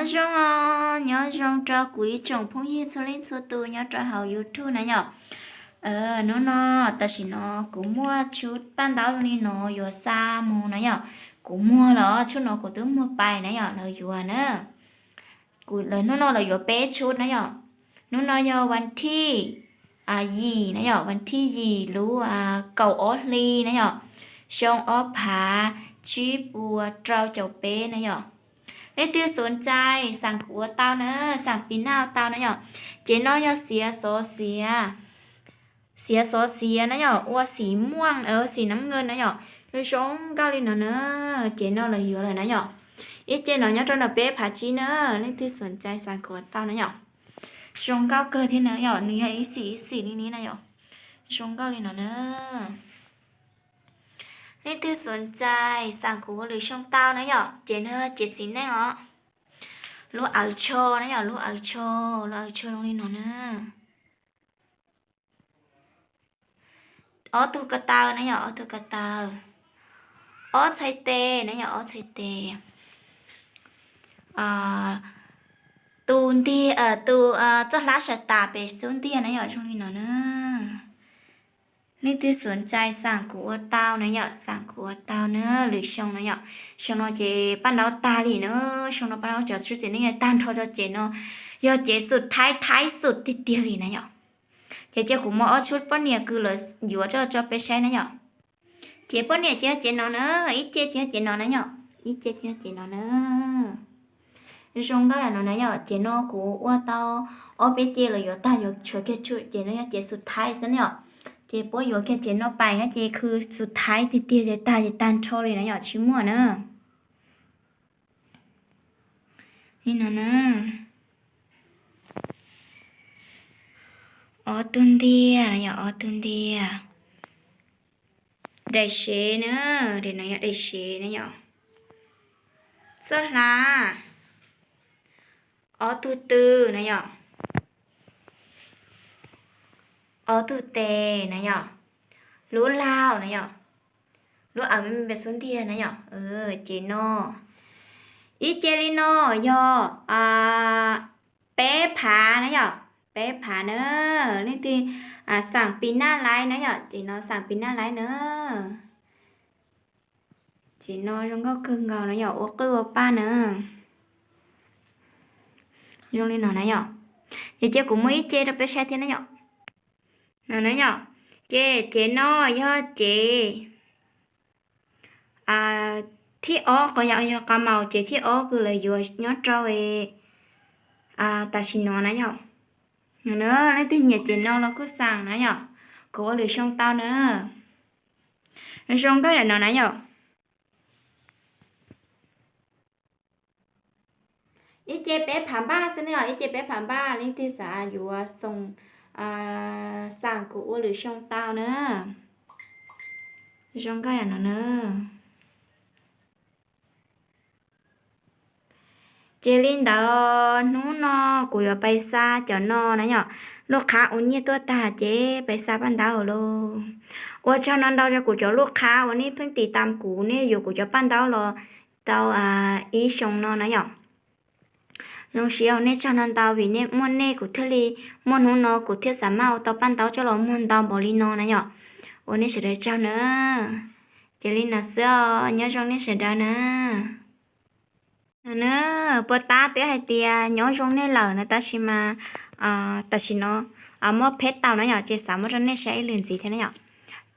Nyob zoo, nyob zoo rau kuv ib tsoom phooj ywg txhua leej txhua tus nyob rau hauv YouTube na yom. Hnub no, tam sim no kuv muaj tshub paj ntaub zoo li no yuav xa mus na yom. Kuv muag los tshub no kuv twb muag pais na yom, lawv yuav na. Kuv, lawv hnub no lawv yuav peb tshub na yom. Hnub no yog vas thib yim na yom, vas thib yim lub kaum ob hli na yom, xyoo ob phav tsib puas rau caum peb na yom. Leej twg xom ncai xaam kuv ua tau na, xaam pis naj ua tau na yom. Ces no yog xiav xov xiav, xiav xov xiav na yom, ua xim muaj, xim nab nkaws na yom, zoo nkauj li no na. Ces no lawv yuav lawm na yom. Ib ce no nyob rau ntawm peb phav tsib na, leej twg xom ncai xaam kuv ua tau na yom. Zoo nkauj kawg thiab na yom, nws yog ib xim ib xim li ni na yom. Zoo nkauj li no na. Leej twg xom ncai xaam kuv ua lwm xyoo tau na yom, ces no ces txiv neej os. Lub awv tsho na yom, lub awv tsho, lub awv tsho zoo li no na. Ob tug ko taw na yom, ob tug ko taw. Ob txhais tes na yom, ob txhais tes. Tus ntiag, tus txoj hlab sab tas pem xub ntiag na yom, zoo li no na. Leej twg xom ncai xaam kuv ua tau na yom, xaam kuv ua tau na, lwm xyoo na yom. Xyoo no ces paj ntaub tag li na, xyoo no paj ntaub cov tshub txiv neej tag nrho rau ces no yog ces xum thaib thaib xum tiag tiag li na yom. Ces cia kuv muab ob tshub poj niam kws lawv yuav tso tso peb saib na yom. Ces poj niam ces yog ces no na, ib ce ces yog ces no na yom, ib ce ces yog ces no na. Zoo nkauj yam no na yom, ces no kuv ua tau ob peb ce lawv yuav tag yuav tshuav kiag tshub, ces no yog ces xum thaib xwb na yom. Ces puab yuav kiag ces no pais ces khw xum thaib tiag tiag ces tag ces tag nrho li na yom, tsis muaj na. Li no na. Ob tug ntiag na yom, ob tug ntiag. Daim sev na, daim no yog daim sev na yom. Txoj hlab. Ob tug tw na yom. Ob tug tes na yom. Lub laug na yom. Lub awv me me pem xub ntiag na yom. Ces no, ib ce li no yog peb phav na yom, peb phav na. Leej twg xaam pis naj laib na yom, ces no xaam pis naj laib na. Ces no zoo nkauj kawg nkaus na yom, ua qwj ua paj na. Zoo li no na yom. Ces cia kuv muaj ib ce rau peb saib thiab na yom. No na yom, ces ces no yog ces thib ob, qhov yog qhov maus ces thib ob kws lawv yuav nyob rau tam sim no na yom. Leej twg nyiam ces no los kuj xaam na yom, kuv ua lwm xyoo tau na. Zoo nkauj yam no na yom. Ib ce peb phav npaj xwb na yom, ib ce peb phav npaj, leej twg xav yuav xoo xaam kuv ua lwm xyoo tau na. Zoo nkauj yam no na. Ces li ntawd hnub no kuv yuav pais xa cov no na yom, lub qhab ua nyiaj tuaj tag ces pais xa paj ntaub lauj. Ua tsaug no ntau rau kuv cov lub qhab uas nej pheej tiv tam kuv, nej yuav kuv cov paj ntaub los tau ib xyoo no na yom. Zoo siab ua nej tsaug no ntau vim nej muaj nej kuv thiaj li muaj hnub no kuv thiaj xav maj ua tau paj ntaub coj los muag ntau npaum li no na yom. Ua nej sawv daws tsaug na. Ces li no xwb os, nyob zoo nej sawv daws na. No na, puas tab twb hais tias nyob zoo nej lawm na tab sis mas tam sim no muab pheb tau na yom, ces xav muab rau nej saib ib lwm ntxiv thiab na yom.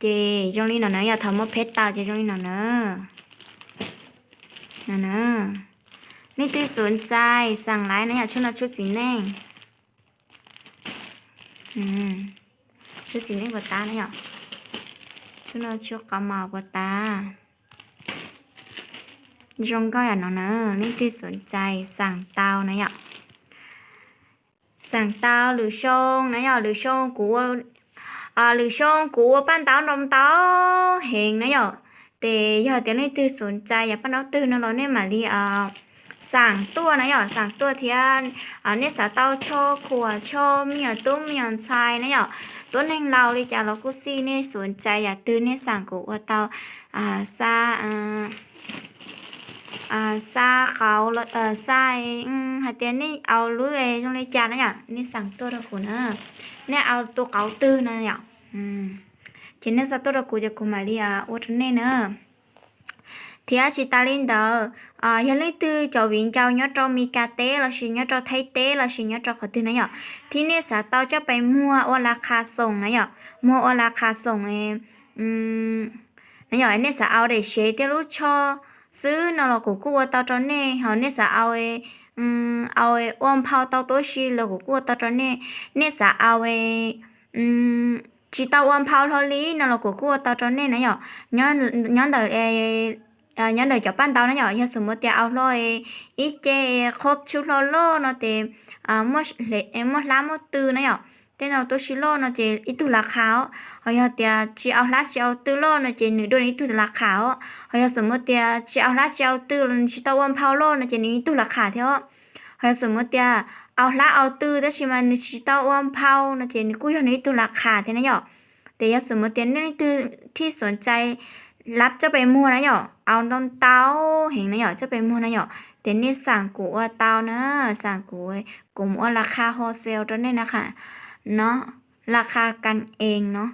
Ces zoo li no na yom, thaum muab pheb tau ces zoo li no na. No na, nej twg xom ncai xaam laib na yom, tshub no tshub txiv neej. Tshub txiv neej puas tab na yom, tshub no tshub qhov maus puas tab. Zoo nkauj yam no na, nej twg xom ncai xaam tau na yom. Xaam tau lwm xyoo na yom, lwm xyoo kuv ua, lwm xyoo kuv ua paj ntaub ntau ntau heev na yom. Ces yog tias leej twg xom ncai yam paj ntaub twg no los nej mam li xaam tuaj na yom, xaam tuaj thiab. Nej xav tau tsho khuam, tsho me nyuam tub me nyuam ntxhais na yom, tuab neeg laus li cas los kuj xij, nej xom ncai yam twg nej xaam kuv ua tau xa xa qauv, xa, hais tias nej au lub zoo li cas na yom, nej xav tuaj rau kuv na, nej au tus qauv twg na yom. Ces nej xa tuaj rau kuv ces kuv mam li ua rau nej na. Thiab tsis tas li ntawd, yog leej twg cov viv ncaus nyob rau Mis Kas teb lossis nyob rau Thaib teb lossis nyob rau qhov twg na yom, thiab nej xav tau coj pes muag ua las khas xoom na yom, muag ua las khas xoom na yom, nej xav au daim sev thiab lub tsho xwb no los kuv kuj ua tau rau nej, ho nej xav au, au ua nphau tau tuab si los kuv kuj ua tau rau nej, nej xav au tsis tau ua nphau hlo li no los kuv kuj ua tau rau nej na yom. Nyob ntawm, nyob ntawm cov paj ntaub na yom, yog xws mus tias au hlo ib ce qhob tshuj hlo loj no ces muaj hlab muaj tw na yom, tej no tuab si loj no ces ib tug las khas os. Ho yog tias tsis au hlab tsis au tw loj no ces nws dua nws ib tug las khas os. Ho yog xws mus tias tsis au hlab tsis au tw los nws tsis tau ua nphau loj no ces nws ib tug las khas thiab os. Ho yog xws mus tias au hlab au tw tab sis mas nws tsis tau ua nphau no ces nws kuj yog nws ib tug las khas thiab na yom. Ces yog xws mus tias nej leej twg thij xom cai lab coj pes muag na yom, au ntau ntau heev na yom, coj pes muag na yom, ces nej xav kuv ua tau na, xav kuv, kuv mus ua las khas wholesale rau nej na, no, las khas kas ees no.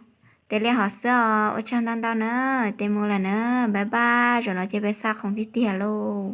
Ces li hov xwb os, ua tsaug ntau ntau na, ces mus lawm na, bye bye, zaum no ces peb xa khoom tiag tiag lauj.